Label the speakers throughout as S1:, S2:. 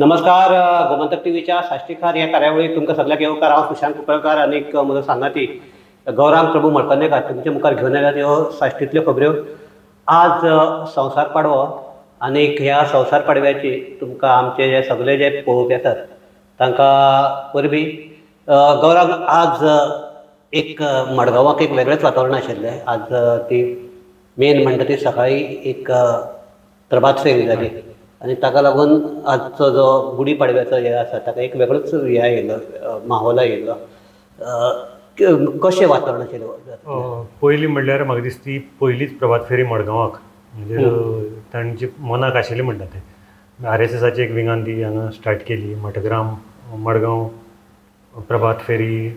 S1: नमस्कार, गोमंतक टीव्हीच्या साश्टीकार ह्या कार्यावळीत तुमकां सगळ्यांक येवकार. हांव सुशांत कुंकळकार आनी म्हजो सांगाती गौरांग प्रभू मळकर्णेकार तुमच्या मुखार घेवन आयल्यात ह्यो साश्टींतल्यो खबऱ्यो. आज संवसार पाडवो आनी ह्या संवसार पाडव्याची तुमकां आमचे जे सगळे जे पळोवपी आसात तांकां परबीं. गौरांग, आज एक मडगांवाक एक वेगळेंच वातावरण आशिल्लें. आज ती मेन म्हणटा ती सकाळीं एक प्रभात फेरी जाली आनी ताका लागून आजचो जो गुडी पाडव्याचो हे आसा ताका एक वेगळोच हे आयिल्लो, माहोल आयिल्लो. कशें वातावरण आशिल्लें?
S2: पयलीं म्हणल्यार म्हाका दिसता ती पयलीच प्रभात फेरी मडगांवाक, म्हणजे तांची मनाक आशिल्ली म्हणटा तें. आरएसएसाची एक विंगान ती हांगा स्टार्ट केली, मटग्राम मडगांव प्रभात फेरी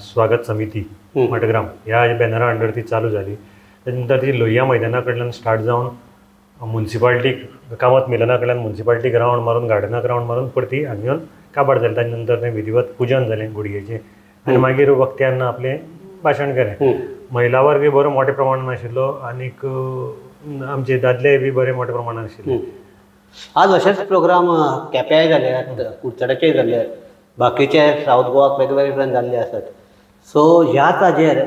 S2: स्वागत समिती मटग्राम ह्या बॅनरा अंडर ती चालू जाली. तेच्या नंतर ती लोहिया मैदाना कडल्यान स्टार्ट जावन मुन्सिपाल्टीक, कामत मिलना कडल्यान मुन्सिपाल्टीक रावंड मारून, गार्डनाक रावंड मारून परती हांगा येवन काबार जालें. ताच्या नंतर तें विधिवत पुजन जालें गुडयेचें आनी मागीर वक्त्यान आपलें भाशण केलें. महिला वर्गय बरो मोठ्या प्रमाणान आशिल्लो आनीक आमचे दादलेय बी बरे मोठ्या प्रमाणान आशिल्ले.
S1: आज अशेच प्रोग्राम केप्याय जाल्यात, कुडचड्याचेय जाल्यात, बाकीचे सावथ गोवाक वेगवेगळे कडेन जाल्ले आसात. सो ह्याच हाजेर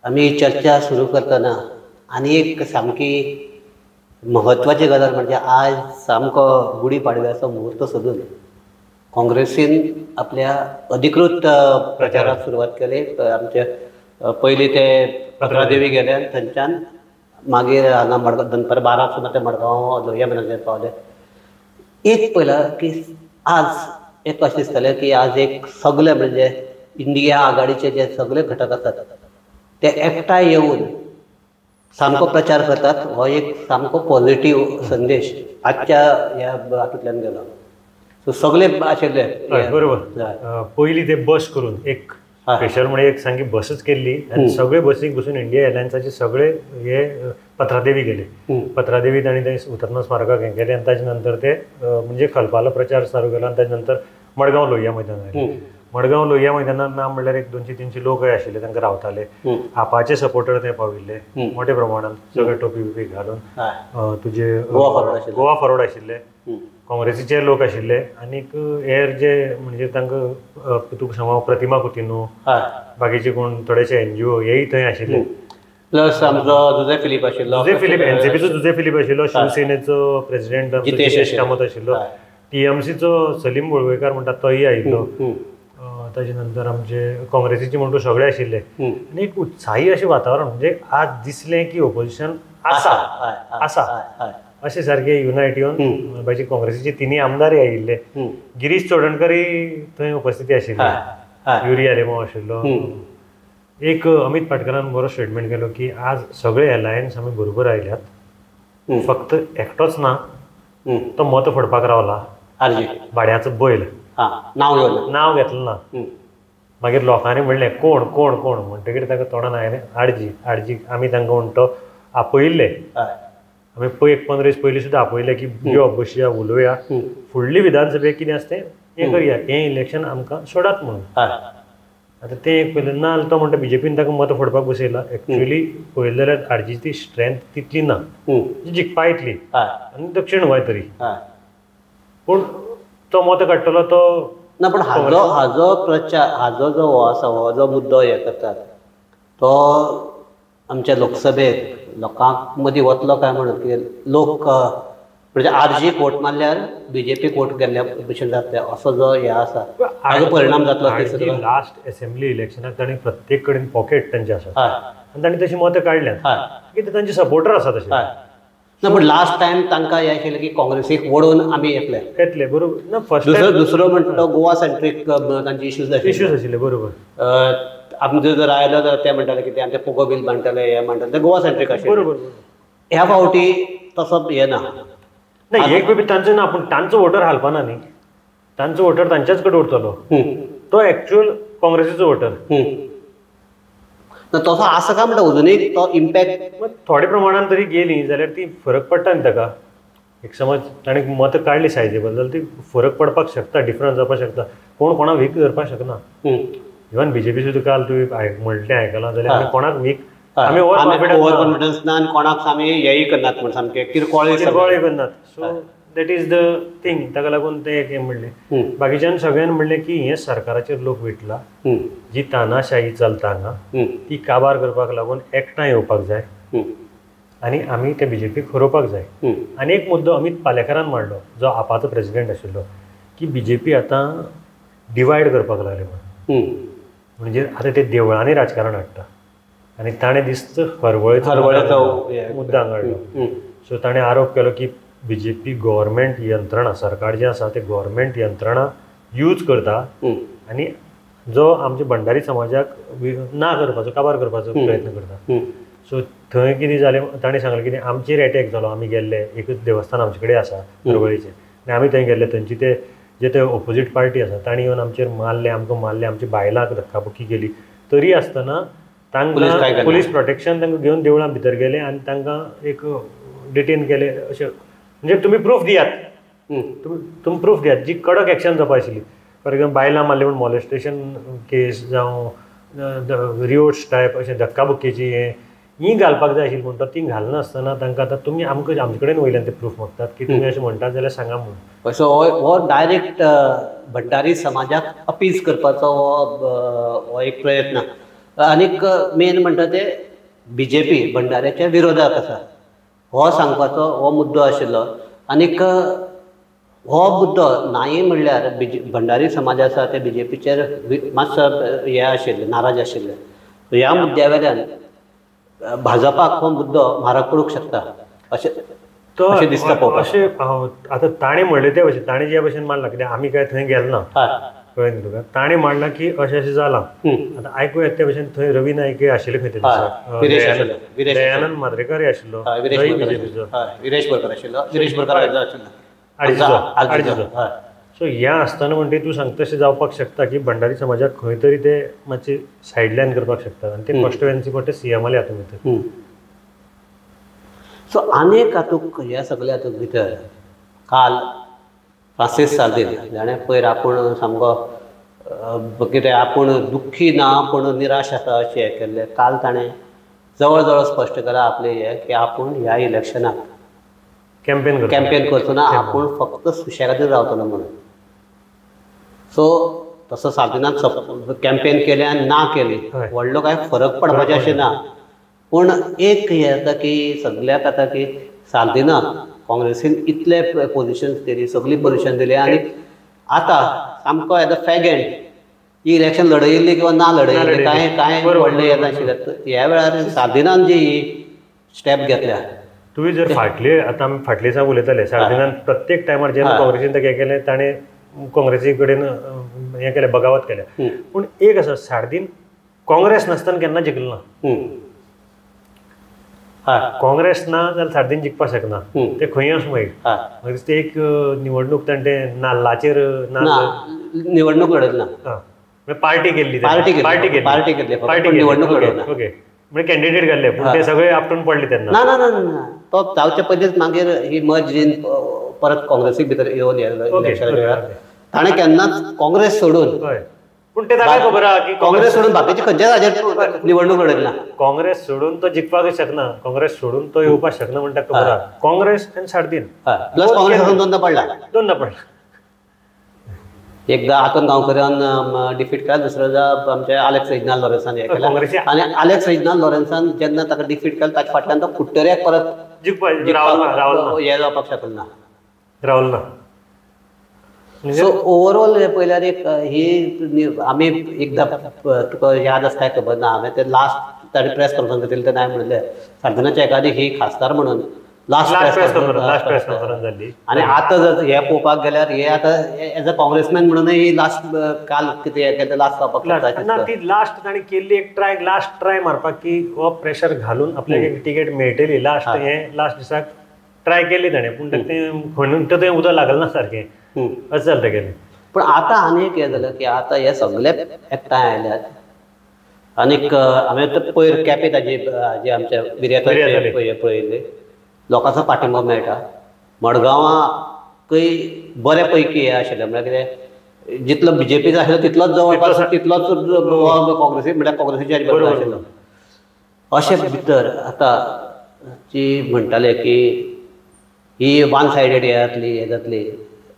S1: आमी चर्चा सुरू करतना आनी एक सामकी म्हत्वाची गजाल म्हणजे आज सामको गुडी पाडव्याचो मुहूर्त सोदून काँग्रेसीन आपल्या अधिकृत प्रचाराक सुरवात केली. आमचे पयलीं ते पत्रादेवी गेले, थंयच्यान मागीर हांगा मडगांव दनपार 12 सुमार ते मडगांव लोहिया मैदानाचेर पावले. एक पयला की आज एक अशें दिसतालें की आज एक सगळे म्हणजे इंडिया आघाडीचे जे सगळे घटक आसात ते एकठांय येवन सामको प्रचार करतात. हो एक सामको पॉझिटिव्ह संदेश आजच्या ह्या हातूंतल्यान गेलो. सो सगळे आशिल्ले
S2: बरोबर. पयलीं ते बस करून एक स्पेशल म्हणजे एक सामकी बसच केल्ली आनी सगळे बसीक बसून इंडिया एअरलायन्साचे सगळे हे पत्रादेवी गेले. पत्रादेवी तांणी ते हुतात्मा स्मारकाक हें केलें आनी ताच्या नंतर ते म्हणजे खलपालो प्रचार चालू केलो आनी ताच्या नंतर मडगांव लोहिया मैदानार आयले. मडगांव लोहिया मैदानार ना म्हणल्यार एक 200-300 लोकय आशिल्ले, तांकां रावताले. आपाचे सपोर्टर थंय पाविल्ले मोठ्या प्रमाणान, सगळे टोपी बिपी घालून. तुजे गोवा फॉरवर्ड आशिल्ले, काँग्रेसीचे लोक आशिल्ले आनीक हेर जे म्हणजे तांकां तुका सांगू प्रतिमा कुतिन्हो, बाकीचे कोण थोडेशे एनजीओ हेय थंय आशिल्ले.
S1: प्लस आमचो जुझे फिलीप आशिल्लो,
S2: जुझे फिलीप एनसीपीचो जुझे फिलीप आशिल्लो, शिवसेनेचो प्रेसिडेंट जितेश कामत आशिल्लो, टीएमसीचो सलीम वळवयकार म्हणटा तोय आयिल्लो. ताजे नंतर आमचे काँग्रेसीचे म्हणटू सगळे आशिल्ले आनी एक उत्साही अशें वातावरण. म्हणजे आज दिसलें की ओपोजिशन आसा आसा अशें सारके युनायट येवन बाकी काँग्रेसीचे तिनूय आमदारय आयिल्ले. गिरीश चोडणकरय थंय उपस्थिती आशिल्ली, युरी आलेमांव आशिल्लो. एक अमित पाटकरान बरो स्टेटमेंट केलो की आज सगळे अलायन्स आमी बरोबर आयल्यात, फक्त एकटोच ना तो मत फोडपाक रावला, भाड्याचो बैल, नांव घेतलें ना. मागीर लोकांनी म्हणलें कोण कोण कोण म्हणटकीर ताका तोंडान आयलें आडजी आडजी. आमी तांकां म्हणटो आपयिल्ले, आमी एक 15 दीस पयलीं सुद्दां आपयले की यो बसया उलोवया, फुडली विधानसभेक कितें आसा तें हें करया, हें इलेक्शन आमकां सोडात म्हणून. आतां तें एक पयलें ना तो म्हणटा बीजेपीन ताका मतां फोडपाक बसयला. एक्चुअली पळयलें जाल्यार आडजीची ती स्ट्रेंथ तितली ना, जिखपा येतली आनी दक्षीण गोंय तरी, पूण तो मत काडटलो तो
S1: ना. पण हाजो हाजो प्रचार, हाजो जो हो आसा हो जो मुद्दो हे करतात तो आमच्या लोकसभेत लोकांक मदीं वतलो काय म्हणून की लोक म्हणजे आरजीक वोट मारल्यार बीजेपीक वोट गेल्ल्या भशेन जातले असो जो हे आसा हाजो परिणाम जातलो.
S2: लास्ट असेंब्ली इलेक्शनाक तांणी प्रत्येक कडेन पॉकेट तांचे आसा आनी तांणी तशी मतां काडल्यात, कित्याक तांचे सपोर्टर आसा तशे.
S1: ना पण लास्ट टायम तांकां हें आशिल्लें की काँग्रेसीक ओडून आमी येतले
S2: येतले बरोबर ना. फर्स्ट
S1: दुसरो म्हणटा तो गोवा सेंट्रीक तांचे इश्यूज
S2: आशिल्ले बरोबर.
S1: आमचो जर आयलो जाल्यार ते म्हणटाले की ते आमचे पोगो बील मांडटले, हे मांडटले, ते गोवा सेंट्रीक आशिल्ले
S2: बरोबर.
S1: ह्या फावटी तसो हे ना,
S2: एक बेबी तांचो ना, पूण तांचो वोटर हालपाना न्ही, तांचो वोटर तांच्याच कडेन उरतलो, तो एक्चुअल काँग्रेसीचो वोटर.
S1: तसो आसा काय म्हणटा अजुनूय तो इम्पॅक्ट
S2: थोड्या प्रमाणान तरी गेली जाल्यार ती फरक पडटा न्ही ताका. एक समज ताणें मतां काडली सायजेबल जाल्यार ती फरक पडपाक शकता, डिफरन्स जावपाक शकता, कोण कोणाक वीक धरपाक शकना. इवन बीजेपी सुद्दां काल तुवें म्हणलें आयकलां जाल्यार आमी कोणाक वीक, आमी ओवर कॉन्फिडन्स
S1: ना आनी कोणाक आमी हेंय करनात म्हण सामकें किरकोळ
S2: करनात. So That is the thing. ताका लागून तें एक हें म्हणलें. बाकीच्यान सगळ्यान म्हणलें की हें सरकाराचेर लोक विटला, जी तानाशाही चलता हांगा ती काबार करपाक लागून एकठांय येवपाक जाय आनी आमी ते बीजेपीक हरोवपाक जाय. आनी एक मुद्दो अमीत पालेकारान मांडलो, जो आपाचो प्रेजिडेंट आशिल्लो, की बीजेपी आतां डिवायड करपाक लागले म्हणून. म्हणजे आतां ते देवळांनी राजकारण हाडटा आनी ताणें दिस्त हरवळेचो मुद्दा हाडलो. सो ताणें आरोप केलो की बीजेपी गव्हर्मेंट यंत्रणा, सरकार जें आसा तें गव्हर्मेंट यंत्रणा यूज करता आनी जो आमच्या भंडारी समाजाक ना करपाचो, काबार करपाचो प्रयत्न करता. सो थंय कितें जालें, ताणें सांगलें कितें आमचेर एटॅक जालो, आमी गेल्ले, एकूच देवस्थान आमचे कडेन आसा हरवळेचें आनी आमी थंय गेल्ले, थंयची ते जे ते ओपोजीट पार्टी आसा तांणी येवन आमचेर मारले, आमकां मारले, आमच्या बायलांक धक्काबुक्की केली. तरी आसतना तांकां पुलीस प्रोटेक्शन तांकां घेवन देवळां भितर गेले आनी तांकां एक डिटेन केले. अशें म्हणजे तुमी प्रूफ दियात, तुमी प्रूफ दियात, जी कडक एक्शन जावपा आशिल्ली. फॉर एक्झाम्पल बायलां मारली म्हूण मॉलेस्टेशन केस जावं रिओट्स टायप अशें धक्काबुक्केची हें ही घालपाक जाय आशिल्ली, म्हणटा ती घालनासतना तांकां आतां तुमी आमकां आमचे कडेन वयल्यान ते प्रूफ मागतात की तुमी अशें म्हणटात जाल्यार सांगा म्हणून.
S1: सो हो डायरेक्ट भंडारी समाजाक अपीज करपाचो हो एक प्रयत्न. आनीक मेन म्हणटा ते बीजेपी भंडाऱ्याच्या विरोधात आसा हो सांगपाचो हो मुद्दो आशिल्लो. आनीक हो मुद्दो नाय म्हणल्यार भंडारी समाज आसा ते बीजेपीचेर मातसो हे आशिल्ले, नाराज आशिल्ले. ह्या मुद्द्या वेल्यान भाजपाक हो मुद्दो म्हारग पडूंक शकता अशें अशें दिसता पळोवपाक.
S2: अशें आतां ताणें म्हणलें ते भशेन, ताणें ज्या भशेन मांडलां, कित्याक आमी काय थंय गेले ना, कळ्ळें न्ही तुका, ताणें मांडलां की अशें अशें जालां. आतां आयकूं येता ते भशेन थंय रवी नायकय आशिल्ले खंय ते दिसा, दयानंद माद्रेकरय आशिल्लो, बीजेपीचो
S1: विरेश बोरकर आशिल्लो, विरेश बोरकर आशिल्लो,
S2: आडजीचो. सो ह्या आसतना म्हणटे तूं सांगता तशें जावपाक शकता की भंडारी समाजाक खंय तरी ते मातशे सायडलायन करपाक शकतात आनी ते कॉन्स्टिट्युएन्सी पडटा सीएमाले हातूंत भितर.
S1: सो आनीक हातूंत ह्या सगल्या हातूंत भितर काल फ्रांसीस सार्दीन जाणें पयर आपूण सामको कितें आपूण दुख्खी ना पूण निराश आसा अशें हें केल्लें, काल ताणें जवळ जवळ स्पश्ट केलां आपलें हें की आपूण ह्या इलेक्शनाक कॅम्पेन करचो ना, आपूण फक्त सुशेगादीर रावतलो म्हणून. सो तसो सार्दिनान कॅम्पेन केलें आनी ना केली, व्हडलो कांय फरक पडपाचें अशें ना. पूण एक हें जाता की सगल्याक आतां की सार्दिनाक काँग्रेसीन इतले पोजिशन्स दिली, सगळी पोजिशन दिली आनी आतां सामको एज अ फॅग एंड ही इलेक्शन लढयिल्ली किंवा ना लढयिल्ली कांय कांय व्हडलें येनाशिल्लें. ह्या वेळार सार्दिनान जी ही स्टेप घेतल्या,
S2: तुवें जर फाटले आतां आमी फाटले दिसा उलयताले, सार्दिनान प्रत्येक टायमार जेन्ना काँग्रेसीन ताका हें केलें ताणें काँग्रेसी कडेन हें केलें, बगावत केल्या. पूण एक आसा, सार्दीन काँग्रेस नासतना केन्ना जिखलो ना. काँग्रेस ना जाल्यार सार्दीन जिखपाक शकना, ते खंय आसूं मागीर. मागीर ते एक निवडणूक ताणें ते नाल्लाचेर
S1: निवडणूक लढयली ना,
S2: पार्टी केल्ली,
S1: पार्टी केल्ली, पार्टी निवडणूक लढयली.
S2: ओके, म्हणजे कॅन्डिडेट घाल्ले पूण ते सगळे आपटून पडले तेन्ना.
S1: ना ना ना, तो जावचे पयलींच मागीर ही मर्ज बीन परत काँग्रेसीक भितर येवन इलेक्शनाच्या वेळार ताणें केन्नाच काँग्रेस सोडून,
S2: पूण ते ताका खबर आहा की
S1: काँग्रेस सोडून बाकीचे खंयच्याच हाजेर निवडणूक लढयली ना.
S2: काँग्रेस सोडून तो जिखपाक शकना, काँग्रेस सोडून तो येवपाक शकना म्हण ताका खबर आहा. काँग्रेस आनी सार्दीन
S1: प्लस काँग्रेस सोडून दोनदा पडला,
S2: दोनदा पडला.
S1: एकदा आतन गांवकरान डिफीट केला, दुसऱ्या आमच्या आलेक्स रेजिनाल्ड लॉरेन्सान हें केलें. आनी आलेक्स रेजिनाल्ड लॉरेन्सान जेन्ना ताका डिफीट केलें ताच्या फाटल्यान तो कुट्टऱ्याक परत
S2: जिखपाक
S1: हें जावपाक शकलो ना,
S2: रावलो ना.
S1: सो ओवरऑल हें पळयल्यार एक ही आमी एकदां तुका याद आसता खबर ना, हांवें ते लास्ट ताणें प्रेस कॉन्फरन्स घेतिल्ली तेन्ना हांवें म्हणलें सार्दिनाच्या एकादी ही खासदार म्हणून लास्ट प्रेस कॉन्फरन्स
S2: जाल्ली.
S1: आनी आतां जर हें पळोवपाक गेल्यार हे आतां एज अ काँग्रेसमॅन म्हणूनय ही लास्ट काल कितें हें केलें लास्ट जावपाक शकता.
S2: ना, ती लास्ट ताणें केल्ली एक ट्राय, लास्ट ट्राय मारपाक की हो प्रेशर घालून आपल्याक एक टिकेट मेळटली लास्ट, हें लास्ट दिसाक ट्राय केली ताणें, पूण तें खणून थंय उदक लागलें ना सारकें, अशें जालें तेगेलें.
S1: पूण आतां आनी एक हें जालें की आतां हे सगळे एकठांय आयल्यात आनीक हांवें पयर केपें ताजी जे आमच्या विर्याताचे पळयल्ली लोकांचो पाठिंबो मेळटा, मडगांवाकय बऱ्या पैकी हें आशिल्लें, म्हळ्यार कितें जितलो बीजेपीचो आशिल्लो तितलोच जवळपास तितलोच काँग्रेसी म्हळ्यार काँग्रेसीच्या बरोबर आशिल्लो. अशें भितर आतां जी म्हणटाले की ही वन सायडेड हे जातली हे जातली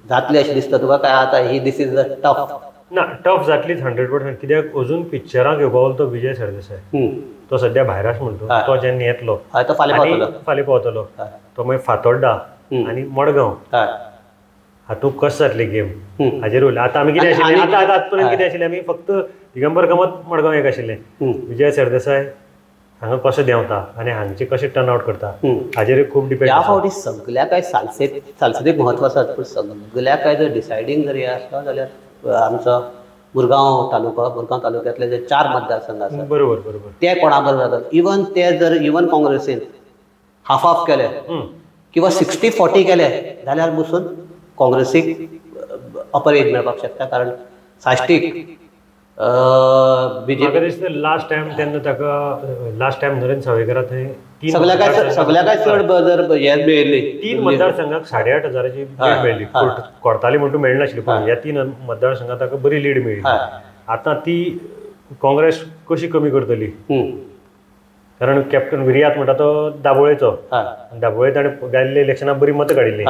S1: जातली अशें दिसता तुका काय आतां ही this is tough?
S2: ना, टफ जातलीच 100%. कित्याक अजून पिक्चरांक येवपा उरलो तो विजय सरदेसाय, तो सद्या भायर आसा म्हणटा, तो जेन्ना येतलो
S1: तो फाल्यां
S2: फाल्यां पावतलो, तो मागीर फातोड्डा आनी मडगांव हातूंत कशें जातली गेम हाजेर उरलें. आतां आमी कितें आशिल्लें, आतां आतां आतांपर्यंत कितें आशिल्लें, आमी फक्त दिगंबर कामत मडगांव एक आशिल्लें, विजय सरदेसाय हांगा कशें देंवता आनी हांगचे कशें टर्न आवट करता हाजेर खूब डिपेंड.
S1: ह्या फावटी सगळ्या काय सालसेत सालसेतीक म्हत्व आसा, पूण सगळ्या काय जर डिसायडींग जर हें आसलो जाल्यार आमचो मुरगांव तालुका, मुरगांव तालुक्यांतले जे 4 मतदारसंघ आसात,
S2: बरोबर बरोबर,
S1: ते कोणा बरोबर जातात. इवन ते जर इवन काँग्रेसीन हाफ हाफ केले किंवा 60-40 केले जाल्यार बसून काँग्रेसीक अपर एज मेळपाक शकता, कारण साश्टीक
S2: बीजेपी दिसता लास्ट टायम तेन्ना ताका लास्ट टायम नरेंद्र सावयकारा थंय
S1: सगळ्या काय चड जर हे मेळिल्ली
S2: 3 मतदारसंघाक 8,500ची लीड मेळ्ळी, कोर्ताली म्हणटू मेळनाशिल्ली, पूण ह्या 3 मतदारसंघाक ताका बरी लीड मेळ्ळी. आतां ती काँग्रेस कशी कमी करतली, कारण कॅप्टन विरियात म्हणटा तो दाबोळेचो, दाबोळे ताणें गेल्ल्या इलेक्शनाक बरी मतां काडिल्ली,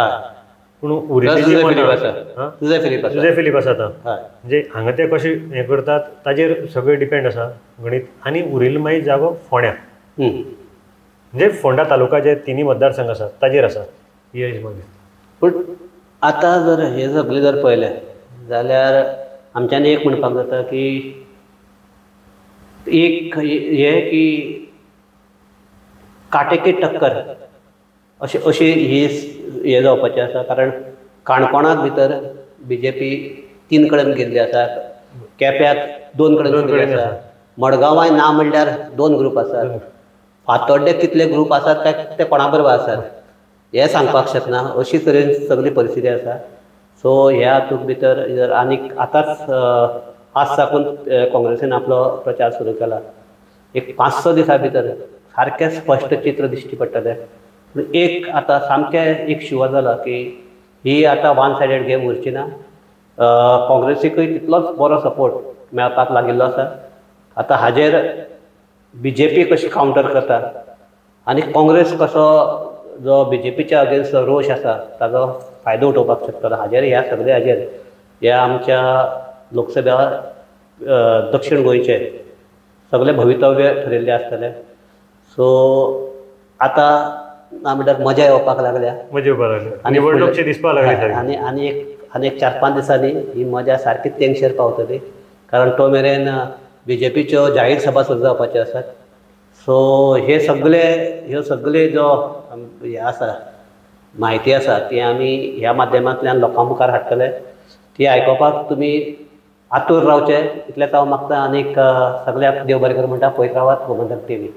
S2: पूण उरिल्ली जुजे फिलीप आसा आतां, म्हणजे हांगा ते कशें हें करतात ताजेर सगळें डिपेंड आसा गणीत. आनी उरिल्लो मागीर जागो फोंड्या, म्हणजे फोंडा तालुका जे 3 मतदारसंघ आसात ताजेर आसा ही अशें म्हाका दिसता.
S1: पूण आतां जर हें सगळें जर पळयलें जाल्यार आमच्यांनी एक म्हणपाक जाता की एक हें की कांटे की टक्कर अशी अशी ही हें जावपाचें आसा, कारण काणकोणाक भितर बीजेपी 3 कडेन गेल्ली आसा, केप्याक 2 कडेन गेल्ली आसा, मडगांवाय ना म्हणल्यार 2 ग्रूप आसात, फातोड्डे कितले ग्रूप आसात काय ते कोणा बरोबर आसात हें सांगपाक शकना, अशी तरेन सगळी परिस्थिती आसा. सो ह्या हातूंत भितर जर आनीक आतांच आज साकून काँग्रेसीन आपलो प्रचार सुरू केला, एक 5-6 दिसां भितर सारकें स्पश्ट चित्र दिश्टी पडटलें. पूण एक आतां सामकें एक शुवर जाला की ही आतां वन सायडेड गेम उरची ना, काँग्रेसीकूय तितलोच बरो सपोर्ट मेळपाक लागिल्लो आसा. आतां हाजेर बीजेपी कशी कावंटर करता आनी काँग्रेस कसो जो बीजेपीच्या अगेन्स्ट रोश आसा ताजो फायदो उठोवपाक शकतलो, हाजेर ह्या सगळे हाजेर ह्या आमच्या लोकसभा दक्षिण गोंयचे सगळे भवितव्य ठरिल्लें आसतलें. सो आतां ना म्हणल्यार मजा येवपाक लागल्या,
S2: मजा येवपाक लागल्या आनी निवडणूकशें दिसपाक लागली,
S1: आनी आनी एक आनी एक 4-5 दिसांनी ही मजा सारकी तेंगशेर पावतली, कारण तो मेरेन बीजेपीच्यो जाहीर सभा सुरू जावपाच्यो आसात. सो हे सगळे ह्यो सगळे जो हे आसा म्हायती आसा ती आमी ह्या माध्यमांतल्यान लोकां मुखार हाडटले, ती आयकुपाक तुमी आतूर रावचे इतलेंच हांव मागता. आनीक सगळ्याक देव बरें करूं म्हणटा. पळयत रावात गोमंतक टीव्ही.